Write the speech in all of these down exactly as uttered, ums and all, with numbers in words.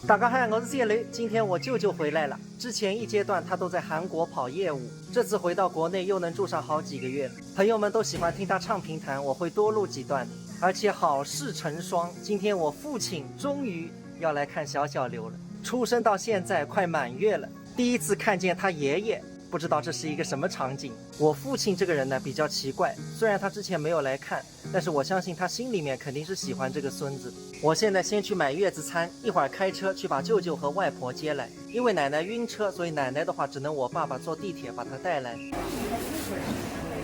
大家好，我是谢雷。今天我舅舅回来了。之前一阶段他都在韩国跑业务，这次回到国内又能住上好几个月了。朋友们都喜欢听他唱评弹，我会多录几段的。而且好事成双，今天我父亲终于要来看小小刘了。出生到现在快满月了，第一次看见他爷爷，不知道这是一个什么场景。我父亲这个人呢比较奇怪，虽然他之前没有来看，但是我相信他心里面肯定是喜欢这个孙子。我现在先去买月子餐，一会儿开车去把舅舅和外婆接来。因为奶奶晕车，所以奶奶的话只能我爸爸坐地铁把她带来。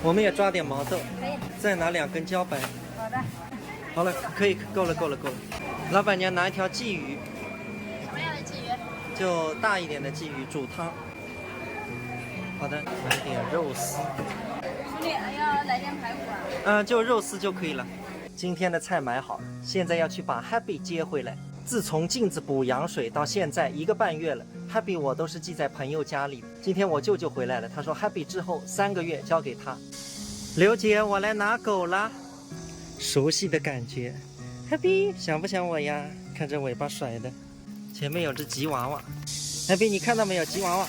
我们也抓点毛豆，再拿两根茭白。好的。好了，可以，够了，够了，够了。老板娘拿一条鲫鱼。什么样的鲫鱼？就大一点的鲫鱼，煮汤。好的，来点肉丝。兄弟，要来点排骨啊？嗯，就肉丝就可以了。今天的菜买好了，现在要去把 Happy 接回来。自从镜子补羊水到现在一个半月了，Happy 我都是寄在朋友家里的。今天我舅舅回来了，他说 Happy 之后三个月交给他。刘姐，我来拿狗了。熟悉的感觉。Happy，想不想我呀？看这尾巴甩的。前面有只吉娃娃。Happy，你看到没有？吉娃娃。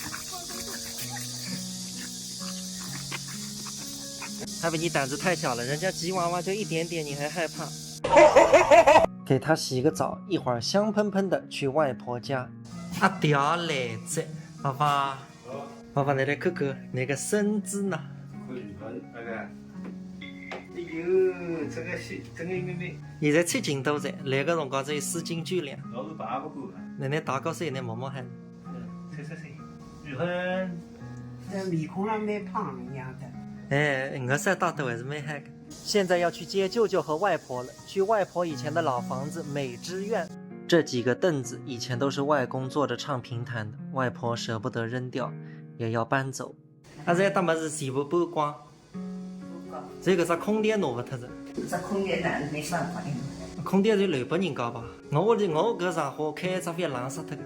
Happy，你胆子太小了，人家吉娃娃就一点点，你还害怕。给它洗个澡，一会儿香喷喷的去外婆家。阿爹来哉，爸爸。 爸爸，侬来看看，侬个孙子呢？看日本那个，哎呦，这个是，这个妹妹。现在七斤多哉，来个辰光只有四斤九两。老是爬不过了。奶奶大高兴，侬摸摸喊。嗯，是是是，日本。这面孔上蛮胖一样的。哎，我是大头还是蛮黑的。现在要去接舅舅和外婆了，去外婆以前的老房子美之苑。这几个凳子以前都是外公坐着唱评弹的，外婆舍不得扔掉，也要搬走。 啊，搿搭物事全部搬光，只有搿只空调拿勿脱哉。这空调哪能没办法用？空调就留拨人家吧。我屋里，我搿上火开一只月冷煞脱个。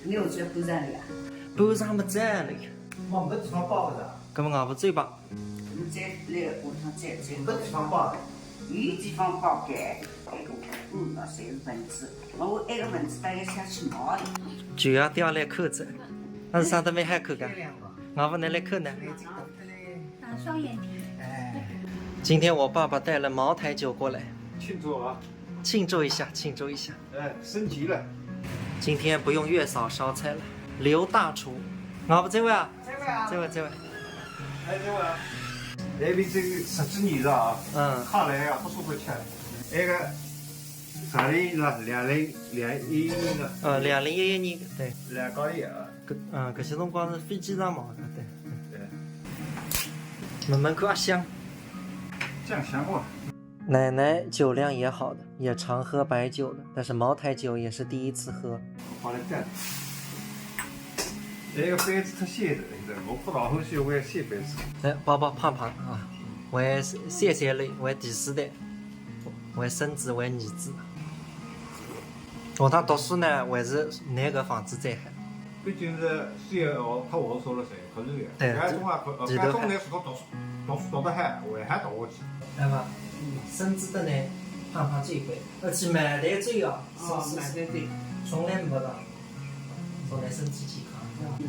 你有这搬上来啊？搬上么转了呀。没地方摆个。搿么外婆走吧。我们再来，我想再再没地方摆。有地方摆个，哎，我看到侪是蚊子，我埃个蚊子大概想去毛的。就要掉来看着。 那是啥都没海口个，漂亮吧？我不能来看呢。打双眼皮。哎，今天我爸爸带了茅台酒过来，庆祝啊！庆祝一下，庆祝一下。哎，升级了。今天不用月嫂烧菜了，刘大厨。我不这位啊，这位啊，这位，这位。哎，这位啊，那边这个十几年了啊，嗯，看来啊，不舒服吃。那个 啥人呢？两零两一年个。呃，两零一一年个，对。两高一啊。搿，嗯，搿些辰光是飞机上嘛，对。对。闻闻看，啊，香。酱香哇。奶奶酒量也好的，也常喝白酒的，但是茅台酒也是第一次喝。放了蛋。这个杯子太小了，我不大欢喜用小杯子。来，包包胖胖啊，我也是谢谢你，我也第四代。 为孙子，为儿子。学堂读书呢，还是拿搿房子最好。毕竟是虽然学，他学说了噻，可是也，对，高中啊，可，呃，地头好。高中那时候读书，读书读得好，为啥读下去？对吧？嗯，孙子的呢，胖胖最贵，而且买的最啊，哦，是，是，买的最。从来没得，从来身体健康。嗯。